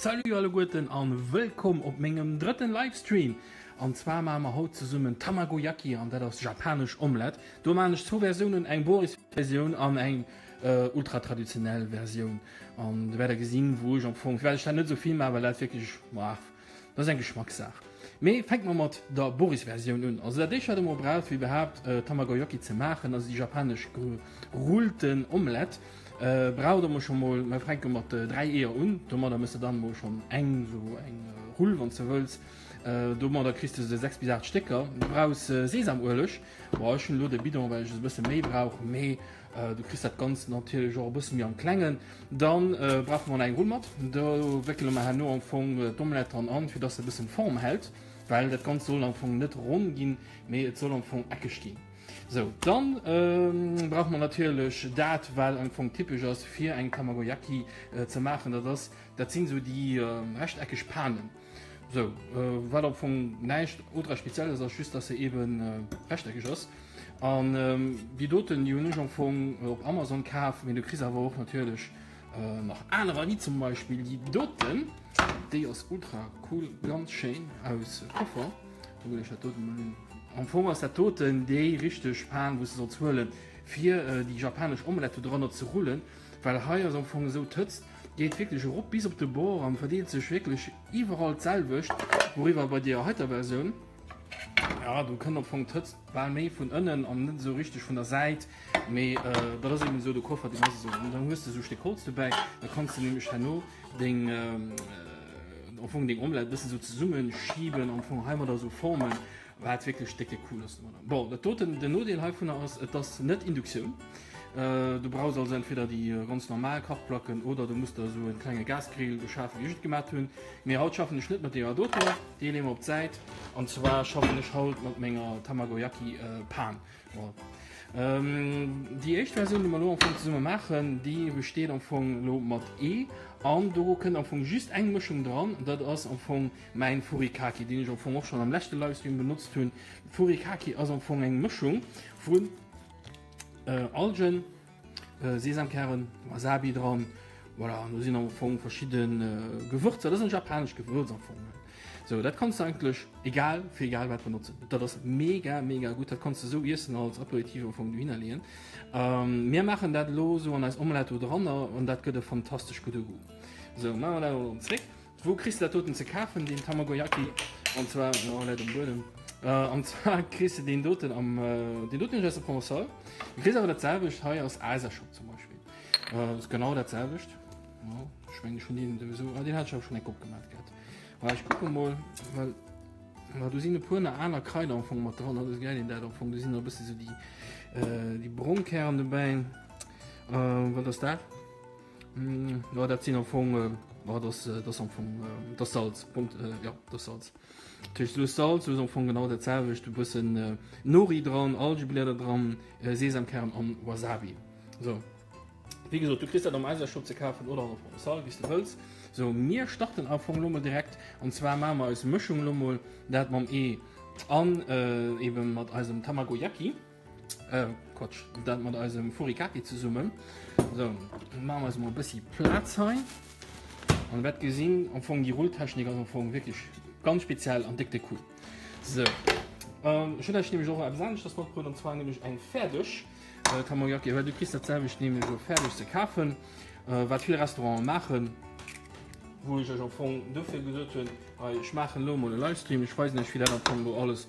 Salut alleguerten an wëllkomm op mengem drëtten Livestream! An zwar maache mer haut zesummen Tamagoyaki an dat ass japanesch Omelette. Do maachen ech zwou Versiounen, eng Boris Versioun an eng ultra traditionell Versioun. An do wäert der gesinn wou ech am Fong, firwat ech dat net esou vill maachen, well dat wierklech, maach, Dat ass eng Geschmackssaach. Mee fänke mer mat der Boris-Versioun un. Also dat éischt wat der mol braucht fir iwwerhaapt Tamagoyaki ze maachen, also déi japanesch gerullten Omelette, braucht der mol scho mol, mer fänke mat 3 Eeër un, domadder mëss de dann mol schonn eng sou eng Rull wann s de wëlls, domadder kriss de sou 6 bis 8 Stécker. Du brauchs Sesamueleg, bon ech hunn elo de Bidon well ech e bësse méi brauch, mee Du kriss dat Ganzt natierlech och e bësse méi am Klengen. Dann brauche mer nach eng Rull mat. Do wéckele mer herno am Fong d'Omelette dran an, fir dass se e bëssen Form hält, well dat Ganzt soll am Fong net ronn ginn, mee et soll am Fong eckeg ginn. Sou, dann brauche mer natierlech dat, wat am Fong typesch ass fir eng Tamagoyaki ze maachen, dat ass, dat sinn esou déi rechteckeg Panen. Sou, wat am Fong näischt ultra spezielles ass, just dass se eben rechteckeg ass. An déi doten, déi hunn ech am Fong op Amazon kaf, mee du kriss awer och natierlech nach anerer, wéi zum Beispill déi doten. Déi ass ultra cool, ganz schéin aus Koffer. Do hunn ech dat doten mol un. Am Fong ass dat doten déi richteg Pan, wou s de solls huelen, fir déi japanesch Omelette do dranner ze rullen, well hei ass am Fong esou d'Hëtzt, Geet wierklech erop bis op de Bord an verdeelt sech wierklech iwwerall d'selwecht, wouriwwer bei deeër heiter Versioun, ja do kënnt am Fong d'Hëtzt bal méi vun ënnen an net esou richteg vun der Säit, mee dat ass eben esou, de Koffer deen ass esou. An dann hues de esou e Stéck Holz dobäi, da kanns de nämlech herno deng am Fong deng Omelette e bëssen esou zesumme schiben, am Fong heimadder esou formen, Wat wierklech décke cool ass domadder. Bon, dat doten, den Nodeel heivunner ass, et ass net Induktioun. Du brauchs also entweder déi ganz normal Kachplacken oder du muss der esou en klenge Gasgrill beschafen, wéi ech et gemat hunn. Mee haut schaffen ech net mat deeër doten, déi leeë mer op d'Säit. An zwar schaffen ech haut mat menger Tamagoyaki Pan. Voilà. Déi éischt Versioun, déi mer elo am Fong zesumme maachen, déi besteet am Fong elo mat Ee an do kënnt am Fong just eng Mëschung dran, dat ass am Fong Mäin Furikake, deen ech am Fong och schon am leschte Livestream benotzt hunn. Furikake ass am Fong eng Mëschung vun Algen, Sesamkären, Wasabi dran, voilà, an do sinn am Fong verschidde Gewürzer, dat ass en japanescht Gewürz am Fong. Sou, dat kanns de eigentlech egal fir egal wat benotzen. Dat ass mega mega gutt, dat kanns de sou iessen als Aperitif am Fong dohinner leeën. Mir maachen dat elo sou an eis Omelette do dranner an dat gëtt e fantastesch gudde Goût. Sou, maache mer dat elo zréck. Wou kriss de dat doten ze kafen, deen Tamagoyaki? An zwar, oh, läit um Buedem. An zwar kriss de deen doten am, deen doten ass aus der Provençale. Du kriss awer dat selwecht hei aus Asia-Shop zum Beispill. Ass genau dat selwecht. Jo, ech mengen, ech hunn deen souwisou, ah, deen hat ech awer schonn eng opgemaach gehat. Ma ech kucke mol, well, ma do sinn e puer nach aner Kraider am Fong mat dran, dat ass geil, een dat am Fong, do sinn nach e bësse sou déi, déi brong Kären dobäi. Wat ass dat? Jo, dat sinn am Fong, oh, dat ass, dat ass am Fong, dat ass Salz, Punkt, jo, dat ass Salz. Dat heescht, du hues Salz, du hues am Fong genau dat selwecht, e bëssen Nori dran, Algeblieder dran, Sesamkern an Wasabi. Sou, wéi gesot, du kriss dat am Asia-Shop ze kafen oder an der Provençale, wéi s de wëlls. Sou, mir starten am Fong elo mol direkt, an zwar maache mer eis Mëschung elo mol, dat mam Ee an ebe mat eisem Tamagoyaki. Äh, Quatsch, dat mat eisem Furikake zesummen. So, maache mer eis mol e bëssi Plaz hei. An wäert gesinn, am Fong déi Rulltechnik ass am Fong wierklech ganz speziell an déck déck cool. So, ähm, ech hunn lech nämlech och eppes aneschters matbruet, an zwar nämlech eng fäerdeg äh, Tamagoyaki, well du kriss dat selwecht nämlech och fäerdeg ze kafen, äh, wat vill Restauranten maachen, wou ech iech am Fong dofir gesot hunn, hei, ech maachen elo mol e Livestream, ech weisen iech, wéi dat am Fong elo alles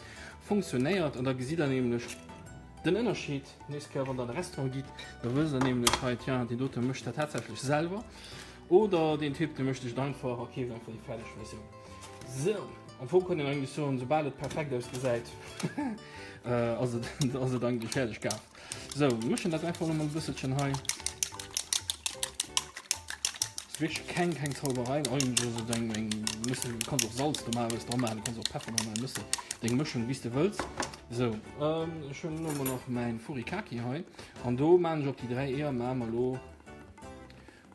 Funktionéiert an da gesitt der nämlech den Ënnerscheed nächst Kéier wann der an de Restaurant gitt, da wësst der nämlech hei, tiens deen dote mécht dat tatsächlech selwer oder deen Typ dee mécht sech et einfach a keeft einfach déi fäerdeg Versioun. Sou, am Fong kann een eigentlech soen, soubal et perfekt ausgesäit ass et ass et eigentlech fäerdeg kaf. Sou, mëschen dat einfach elo mol e bësselchen hei. Ass wierklech keng keng Zauberei, eigentlech ass et eng eng mëssen, du kanns och Salz do maachen, wëlls dra maachen, du kanns och Peffer dra maachen, mësse deng Mëschung wéi s de wëlls. Sou, ech hunn elo mol nach mäin Furikake hei an do maan ech op déi 3 Eeër maan mer elo,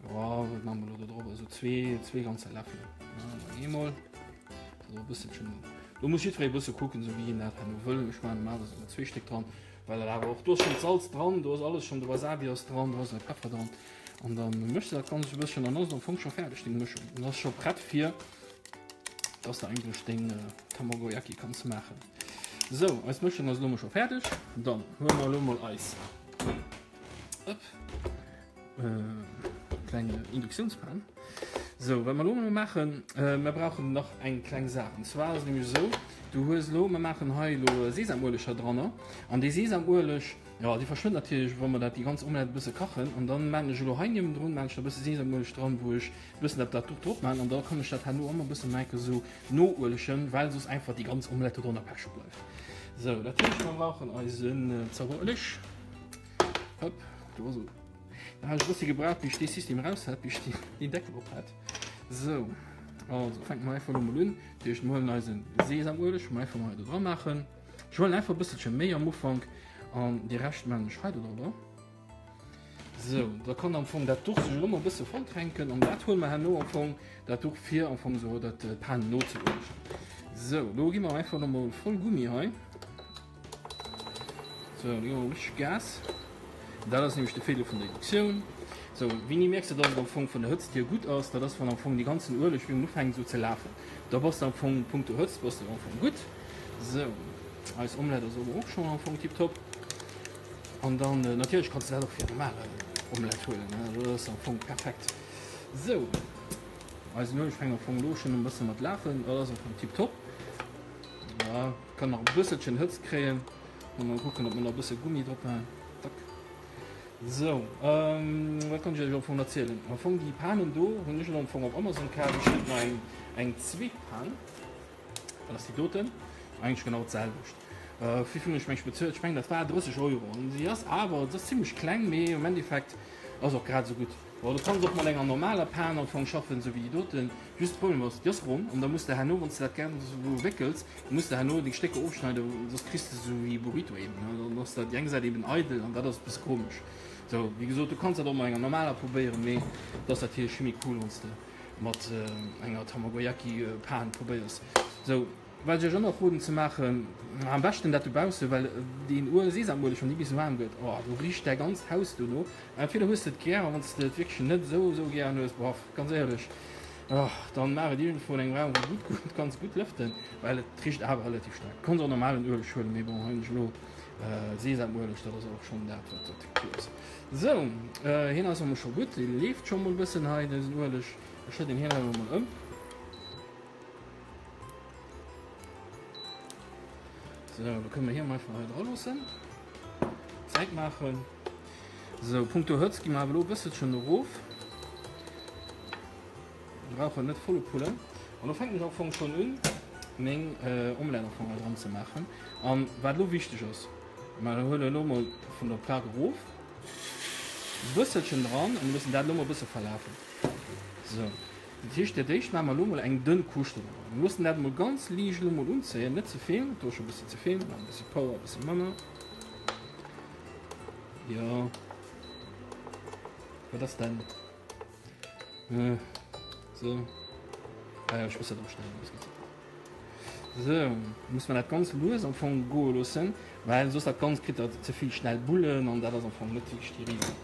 jo wat maan mer elo do drop, esou zwee zwee ganzer Läffelen, eemol, esou e bësselchen, do muss jiddweree e bësse kucken, esou wéi hien dat herno wëll, ech maan normalerweis ëmmer zwee Stéck dran. Well dat awer och, do ass schonn d'Salz dran, do ass alles schonn, de Wasabi ass dran, do ass de Peffer dran. An dann mëschs de dat Ganzt e bësschen an dann ass et am Fong scho fäerdeg, deng Mëschung. Dann ass scho prett fir, dass de eigentlech deng Tamagoyaki kanns maachen. Sou, eis Mëschung ass elo mol scho fäerdeg. Dann huele mer elo mol eis op, äh, kleng Induktiounspan. Sou, wat mer elo mol maachen, äh, mer brauchen nach eng kleng Saach. Und zwar ass et nämlech esou, du hues elo, mer maachen hei elo Sesamueleger dranner. An dee Sesamueleg, Jo, déi verschwënnt natierlech, wa mer dat déi ganz Omelette e bësse kachen. An dann maan ech elo hei niewendrun, maan ech da e bësse Sesamueleg dran, wou ech e bëssen dat dat Duch drop maan. An da kann ech dat herno ëmmer e bësse mäke sou nouelegen, well soss einfach déi ganz Omelette dodrënner peche bleift. Sou, dat heescht, mer brauchen eisen Zauberueleg. Hopp, do ass en. Da hat ech e bëssi gebraucht, bis ech dee System raus hat, bis ech deen Deckel op hat. Sou, also fänke mer einfach elo mol un. Dat heescht, mer huelen eisen Sesamueleg, wou mer einfach mol hei do dra maachen. Ech huelen einfach e bësselche méi am Ufank an de Rescht man ech hei drop. Sou, da kann am Fong dat Duch sech elo mol e bësse volltränken an dat huele mer herno am Fong dat Duch fir am Fong sou dat Pan nozeuelegen. Sou, lo gi mer einfach elo mol voll Gummi hei. Sou, da gi mer richteg Gas. Dat ass nämlech de Virdeel vun der Induktioun. Sou, wéini mierks de, dass et am Fong vun der Hëtzt hier gutt ass? Dat ass, wann am Fong dee ganzen Ueleg wéi ufänkt esou ze lafen. Da bass de am Fong punkto Hëtzt bass de am Fong gutt. Sou, eis Omelette ass awer och schonn am Fong tiptop. An dann natierlech kanns de dat och fir normal Omelette huelen, ne? Dat ass am Fong perfekt. Sou, eisen Ueleg fänkt am Fong elo schonn e bësse mat lafen. Dat ass am Fong tiptop. Ja, kann nach e bësselchen Hëtzt kréien. Mol kucken, ob mer nach e bësse Gummi drop maachen. Zack. Sou, wat kann ech iech am Fong erzielen? Am Fong déi Panen do hunn ech elo am Fong op Amazon kaf. Ech hunn nach eng, eng zweet Pan. Dat ass déi doten. Eigentlech genau d'selwecht. Wéi vill hunn ech meng bezuelt? Ech mengen dat war 30 Euro. An si ass awer, se ass zimmlech kleng, mee am Endeffekt ass och grad esou gutt. Bon, du kanns och mat enger normaler Pan am Fong schaffen, esou wéi déi doten. Just de Problem ass, déi ass ronn an da muss de herno, wann s de dat gär esou wéckels, muss de herno deng Stécker ofschneiden, soss kriss de esou wéi e Burrito eben. Dann ass dat déi eng Säit eben eidel an dat ass e bësse komesch. Sou, wéi gesot, du kanns dat och mat enger normaler probéieren, mee et ass natierlech vill méi cool, wann s de mat enger Tamagoyaki Pan probéiers. Sou, wat ech iech och nach roden ze maachen, am beschten dat dobaussen, well deen Uel, Sesamueleg, wann dee bis waarm gëtt, oh do richt däi ganzt Haus dono. Entweder hues de et gär, a wann s de et wierklech net esou esou gären hues, boah, ganz éierlech, oh, dann maach et iergendwou an engem Raum, wou gutt gutt kanns gutt lëften, well et richt awer relativ staark. Du kanns och normalen Ueleg huelen, mee bon, hei hunn ech elo Sesamueleg, dat ass och schonn dat wat wat cool ass. Sou, hien ass emol scho gutt, dee leeft scho mol e bëssen hei, dësen Ueleg. Ech schëdden hien awer mol ëm. Sou, da kënne mer hien einfach hei dra loossen. Zäit maachen. Sou, punkto Hëtzt gi mer awer elo e bësselchen erof. Mir brauchen net volle Pulle. An do fänken ech am Fong schonn un, meng Omelette am Fong hei dran ze maachen. An wat elo wichteg ass, Mer huelen elo mol vun der Plaque erof, e bësselchen dran a mir loossen dat elo mol e bësse verlafen. Sou, dat heescht, fir d'éischt maache mer elo mol eng dënn Couche dodrënner. Mir loossen dat mol ganz liicht elo mol unzéien, net ze vill, do ass scho e bëssi ze vill, nach e bëssi Power, e bëssi manner. Jo, wat ass denn? Sou, ah jo, ech muss dat opschneiden, dat ass gutt. Sou, muss man dat ganz lues am Fong goe loossen, well soss dat Ganzt kritt dat ze vill schnell Bullen an dat ass am Fong net wierklech déi Riesel.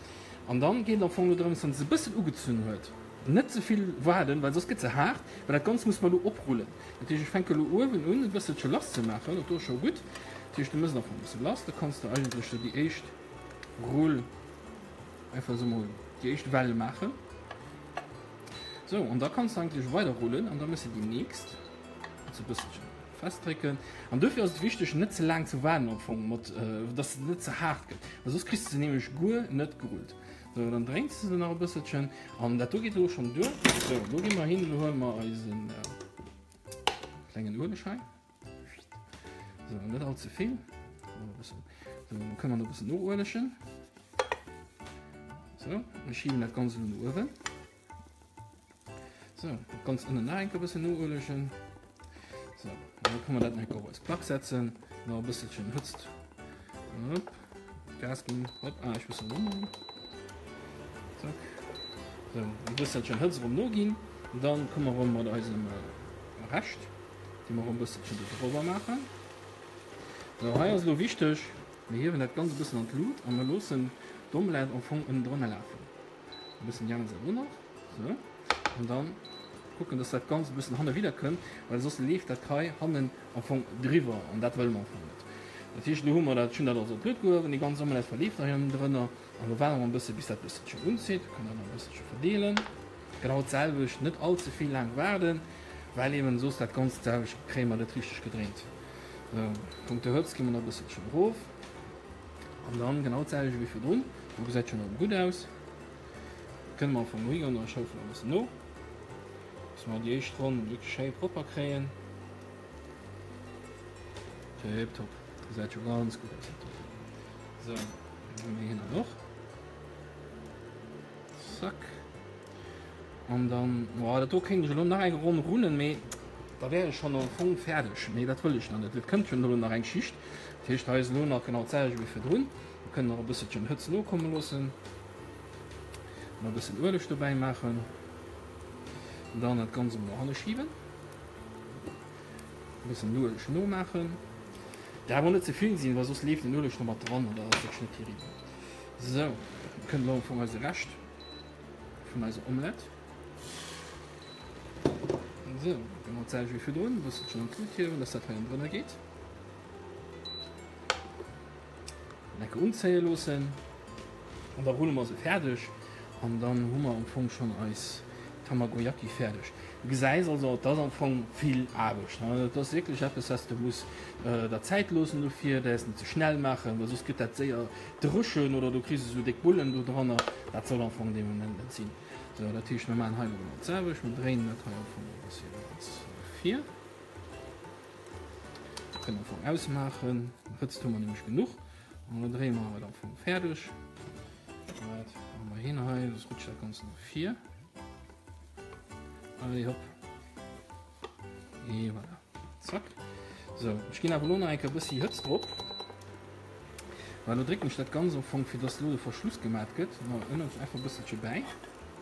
An dann geet et am Fong elo drëms, wann se e bëssen ugezunn huet, net ze vill waarden, well soss gëtt se haart, well dat Ganzt muss mer elo oprullen. Dat heescht, ech fänke elo uewen un e bësselche lass ze maachen, dat do ass scho gutt. Dat heescht, du mëss et am Fong e bësse lass, da kanns de eigentlech sou déi éischt Rull einfach esou mol déi éischt Well maachen. Sou, an da kanns de eigentlech weider rullen an da mëss de déi nächst. Kannst e bësselchen festdrécken. An dofir ass et wichteg net ze laang ze waarden am Fong mat, dass se net ze haart gëtt, well soss kriss de se nämlech guer net gerullt. Sou, dann dréins de se nach e bësselchen an dat do geet elo schonn duer. Sou, elo gi mer hin, elo huele mer eisen klengen Ueleg hei. Sou, net all ze vill. Sou, dann kënne mer nach e bëssen nouelegen. Sou, mir schieben dat Ganze elo no uewen. So, ganz ënnen nach enke bëssen nouelegen. So, dann kann man dat enke op eis Plack setzen. Nach e bësselchen Hëtzt. Hopp. Gas ginn. Hopp, ah, ech muss noch. Zack. So, e bësselchen Hëtzt erëm noginn. Dann komme mer erëm mat eisem äh, Rescht, dee mer erëm e bësselchen do drüber maachen. So, hei ass elo wichteg, mir hiewen dat ganz e bëssen an d'Lut a mir loossen d'Omelette am Fong ënnen drënner lafen. E bëssen déi aner Säit och nach. Sou. An dann kucken, dass dat Ganzt e bëssen hanne widder kënnt, well soss leeft dat hei hannen am Fong driwwer an dat wëlle mer am Fong net. Dat heescht, elo hu mer dat, ech hunn dat also op d'Lued gehuewen, déi ganz Omelette verleeft hei hannen drënner an elo waarde mer e bësse bis dat bësselchen unzitt. Kënnt dat nach e bësselche verdeelen. Genau d'selwecht, net all ze vill laang waarden, well eben soss dat Ganzt d'selwecht kréie mer net richteg gedréint. Sou, Punkto Hëtzt gi mer nach e bësselchen erof an dann genau d'selwecht wéi virdrun. Do gesäit schonn erëm gutt aus. Kënne mer am Fong elo higoen an schauffelen e bëssen no, dass mer déi éischt Ronn wierklech schéi propper kréien. Tipptopp, gesäit scho ganz gutt aus dat do. Sou, dann hu mer hien dann och. Zack. An dann, boah, dat do kéint ech elo nach eng Ronn rullen, mee da wär ech schonn am Fong fäerdeg. Mee dat wëll ech nach net. Et kënnt jo elo nach eng Schicht. Dat heescht, hei ass elo nach genau d'selwecht wéi virdrun. Mir kënnen nach e bësselchen Hëtzt nokomme loossen. Nach e bëssen Ueleg dobäi maachen. Dann dat Ganzt emol no hanne schiben. E bëssen Ueleg nomaachen. Däerf och net ze vill sinn, well soss leeft den Ueleg nach mat dran an dat ass wierklech net terribel. Sou, mir kënnen elo am Fong eise Rescht vun eiser Omelette. Sou, genau d'selwecht wéi virdrun, e bësselchen an d'Lut hiewen, dass dat hei drënner geet. Lecker unzéie loossen an da rulle mer se fäerdeg an dann hu mer am Fong schonn eis Tamagoyaki fäerdeg. Du gesäis also, et ass am Fong vill Aarbecht. Et ass wierklech eppes, wat s de muss der Zäit loossen dofir, däers net ze schnell maachen, well soss gëtt dat séier dréchen oder du kriss esou déck Bullen do dranner. Dat soll am Fong dee Moment net sinn. Sou, dat heescht, mir maachen hei elo genau d'selwecht, mir dréinen dat hei am Fong e bëssi ganz vir. Kënnen am Fong ausmaachen. Hëtzt hu mer nämlech genuch. An da dréie mer et am Fong fäerdeg. Dat maache mer hin hei, soss rutscht dat Ganzt no vir. Allez hopp. Et voilà. Zack. So, ech ginn awer elo nach eng Kéier e bëssi Hëtzt drop. Well elo drécken ech dat Ganzt am Fong, fir dass elo de Verschluss gemat gëtt. Da ënnert ech einfach e bësselche bäi.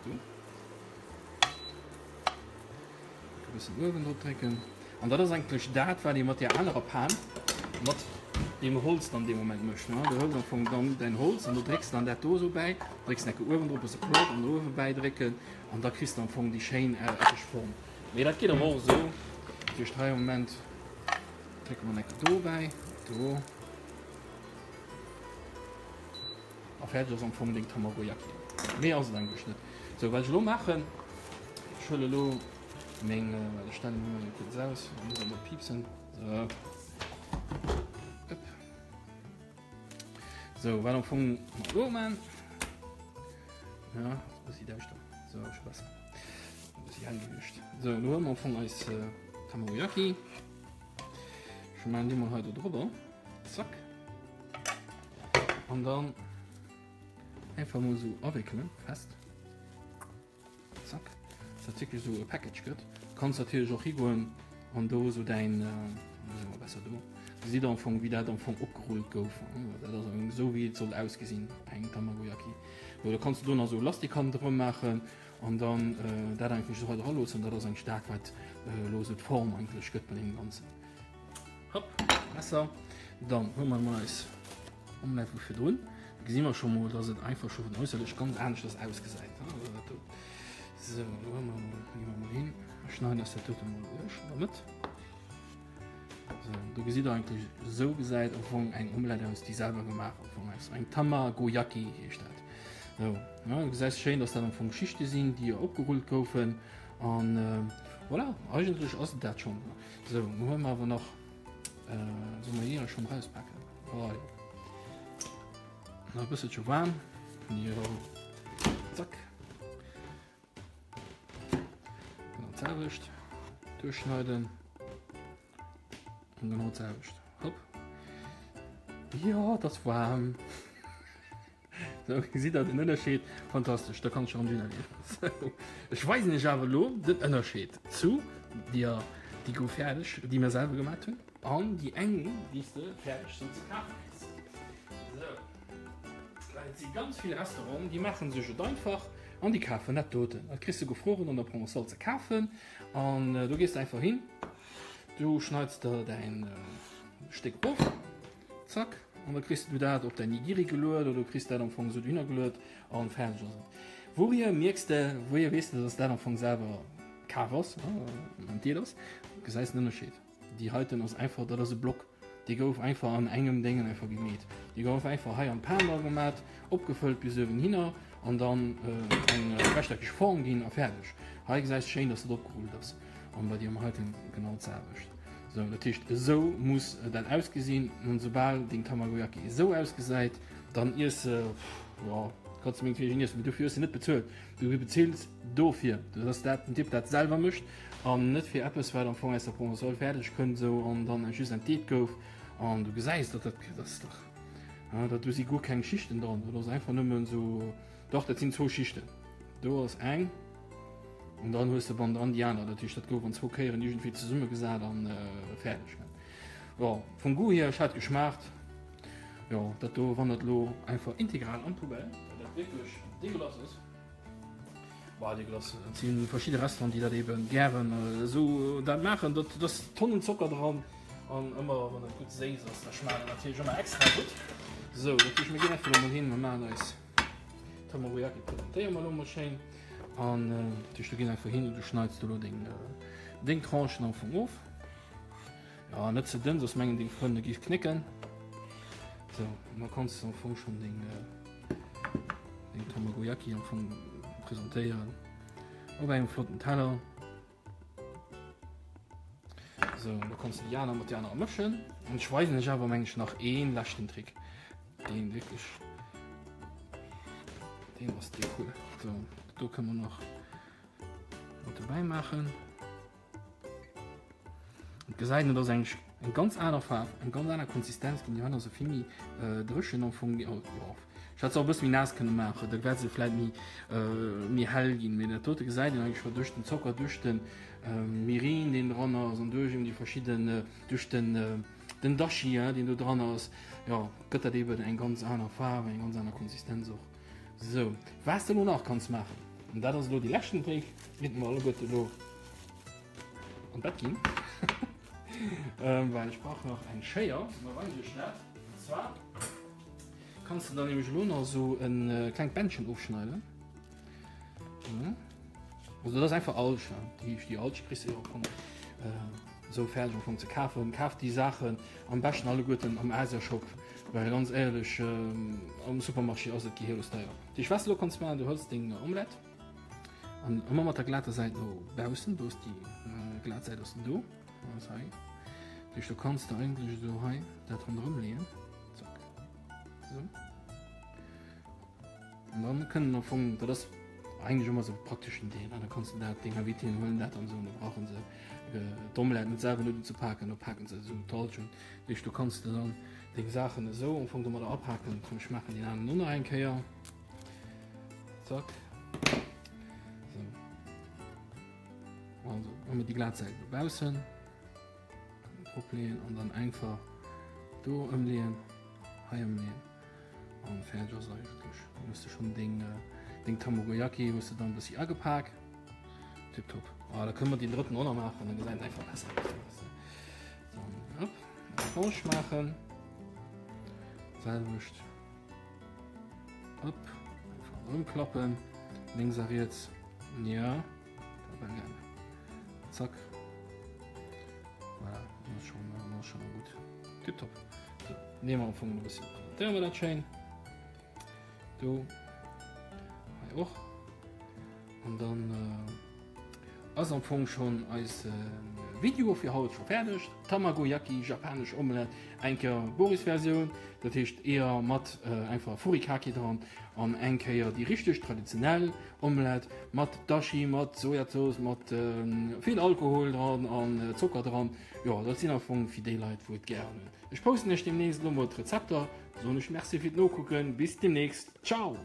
Do. E bëssen uewen drop drécken. An dat ass eigentlech dat, wat ee mat där anerer Pan, mat deem Holz dann dee Moment mécht. Ne? Du hëls am Fong dann däin Holz an du drécks dann dat do esou bäi, drécks enke uewen drop, e bësse Plot an uewe bäidrécken an da kriss de am Fong déi schéin eckeg Form. Mee dat geet awer och esou. Dat heescht hei am Moment drécke mer enke do bäi, do. A fäerdeg ass am Fong deng Tamagoyaki. Méi ass et eigentlech net. Sou, wat ech elo maachen, ech huele elo meng, well ech stellen elo meng kuerz aus, da muss elo piipsen. Sou. Upp. Sou, wat am Fong mer elo maachen, ja, ass e bëssi däischter, sou, scho besser, e bëssi hell gewiescht. Sou, elo huele mer am Fong eis Tamagoyaki. Ech maachen déi mol hei do drüber. Zack. An dann einfach mal so awéckelen, fest. Zack. Dass dat wirklich so e Package gëtt. Kanns natierlech och higoen an do so däin, äh, mal besser do. Gesitt am Fong, wéi dat am Fong opgerullt gouf. Dat ass esou wéi et soll ausgesinn, eng Tamagoyaki. So, da kanns du do nach so Lastik hannendrëm maachen an dann äh, dat eigentlech esou hei dra loossen. Dat ass eigentlech dat, wat äh, lo esou d'Form eigentlech gëtt bei deem Ganzen. Hopp, Messer. Dann hu mer mol eis Omelette vu virdrun. Da gesi mer scho mol, dass et einfach scho vun äusserlech ganz aneschters ausgesäit. So, lo hu mer mol, gi mer mol hin a schneiden eis dat dote mol duerch an der Mëtt. So, do gesitt der eigentlech, esou gesäit am Fong eng Omelette aus, déi selwer gemaach am Fong ass. Eng Tamagoyaki heescht dat. So, ja, du gesäis schéin, dass dat am Fong Schichte sinn, déi opgerullt goufen. An äh, voilà, eigentlech ass et dat schonn. Sou, lo huele mer awer nach, äh, solle mer déi schon rauspacken? Oh, jo. Nach e bësselche waarm. Jo. Zack. Genau d'selwecht. Duerchschneiden. An genau d'selwecht. Hopp. Jo, dat ass waarm. Sou, gesitt der den Ënnerscheed? Fantastesch, da kann ech schon dünner ginn. Sou, ech weisen iech awer elo den Ënnerscheed zu deer, déi gouf fäerdeg, déi mir selwer gemat hunn, an déi eng, déi s de fäerdeg sou ze kafe kriss. Sou, well et si ganz vill Restauranten, déi maache sech et einfach an déi kafen dat doten. Dat kriss de gefroren an der Provençale ze kafen an do gees de einfach hin, du schneits der däin Stéck of. Zack, an da kriss du dat op däin Nigiri geluet oder du kriss dat am Fong esou dohinner geluet an fäerdeg ass et. Wouhier mierks de, wouhier weess de, dass dat am Fong selwer kaf ass, an d'Diet ass? Du gesäis den Ënnerscheed. Déi heiten ass einfach, dat ass e Block, dee gouf einfach an engem Déngen einfach gemeet. Déi gouf einfach hei an d'Pan dra gemat, opgefëllt bis uewenhinner an dann eng rechteckeg Form ginn a fäerdeg. Hei gesäis de schéin, dass dat opgerullt ass an bei deem heiten genau d'selwecht. Sou, dat heescht esou muss dat ausgesinn an soubal deng Tamagoyaki esou ausgesäit, dann iess se, jo, kanns de mengtwegen iessen, mee dofir hues de net bezuelt. Du bezills dofir, dass dat den Typ dat selwer mécht an net fir eppes, wat am Fong aus der Provençale fäerdeg kënnt esou an dann just entdeet gouf an du gesäis, datt dat, dat ass dach, ja, dat do si guer keng Schichten dran, dat ass einfach nëmmen esou, dach dat sinn zwou Schichten, do ass eng an dann hues de bannendran déi aner, dat heescht dat gouf an zwou Kéieren iergendwéi zesummegesat an fäerdeg. Jo, vum Goût hier, ech hat geschmaacht. Jo, dat do wandert elo einfach integral an d'Poubelle, well dat wierklech dégueulasse ass. Bah, dégueulasse, et si verschidde Restauranten, déi dat eben gären esou dat maachen, dat ass Tonnen Zocker dran an ëmmer wann et gutt séiss ass, da schmaacht et natierlech ëmmer extra gutt. Sou, dat heescht mir ginn einfach elo mol hin, mir maachen eis Tamagoyaki, presentéiere mer elo mol schéin an dat heescht du gees einfach hin, du schneits do elo deng deng Tranchen am Fong of. Ja, net ze dënn, soss mengen deng Frënn du giff knécken. So, da kanns du am Fong schon deng, äh, deng Tamagoyaki am Fong presentéieren. Op engem flotten Teller. So, da kanns du déi aner mat déi aner mëschen. An ech weisen lech awer meng ech nach een leschten Trick, deen wierklech, deen ass dee cool. So, do kënne mer nach mat dobäi maachen. Et gesäit een, et ass eng eng ganz aner Faarf, eng ganz aner Konsistenz ginn. Déi hei ass vill méi äh, dréchen am Fong. Oh, jo. Ech hätt se och e bësse méi naass kënne maachen, da wäert se vläit méi, äh, méi hell ginn. Mee dat dote gesäit een eigentlech scho duerch den Zocker, duerch den äh, Mirin, deen dran ass an duerch eben déi verschidden, äh, duerch den, äh, den Dashi, äh, deen do dran ass, jo, gëtt dat eben eng ganz aner Faarf, eng ganz aner Konsistenz och. Sou, wat s de elo nach kanns maachen, an dat ass elo dee leschten Trick, iert mer alleguerte elo an d'Bett ginn, well ech brauch nach eng Schéier, da weisen ech iech dat. An zwar kanns de dann nämlech elo nach esou e klengt Bändchen ofschneiden. Also dat ass einfach Alg, déi, déi Alg kriss de jo am Fong esou fäerdeg am Fong ze kafen. Kaf déi Saachen am beschten alleguerten am Asiashop, well ganz éierlech am Supermarché ass et gehirlos deier. Déi Schwäss elo kanns maachen, du hëls deng Omelette an ëmmer mat der glater Säit no baussen, do ass déi glat Säit ass do, ass hei. Dat heescht do kanns de eigentlech esou hei dat ronderëm leeën, zack, esou. An dann kënnen am Fong, dat ass eigentlech ëmmer esou prakteschen Deel, an da kanns du dat deng Invitéen huelen dat an esou, an da brauchen se d'Omelette net selwer net unzepaken, da paken se esou d'Halschent. Dat heescht, du kanns de dann deng Saachen esou am Fong domadder apaken. Komm, ech maachen deen aneren och nach eng Kéier. Zack. Sou. Also, ëmmer déi glat Säit no baussen dropleeën an dann einfach do ëmleeën, hei ëmleeën. An fäerdeg ass et eigentlech. Dann hues de schon deng, deng Tamagoyaki hues de dann e bëssi agepak. Tipptopp. Ah, da kënne mer deen drëtten och nach maachen, dann gesäit et einfach besser aus. Dann, hopp, eng Tranche maachen. Selwecht. Hopp, einfach ëmklappen. Lénks a riets. Ja, dat war gerne. Zack. Voilà, dat ass schon, dat ass schon gutt. Tipptopp. So, nehmen wir am Fong ein bisschen. Präsentieren wir das schön. Do. Hei och. Und dann äh, ass am Fong schon eis äh, Video fir haut schon fertig. Tamagoyaki, japanesch Omelette, eng Kéier Boris-Versioun, dat heescht eher mat äh, einfach Furikake dran an eng Kéier déi richtig traditionell Omelette mat Dashi, mat Sojazooss, mat äh, vill Alkohol dran an äh, Zocker dran. Jo, dat sinn am Fong fir déi Leit, wou et gären hunn. Ech posten iech demnächst elo mol d'Rezepter. Soen iech Merci fir d'Nokucken. Bis demnächst. Ciao!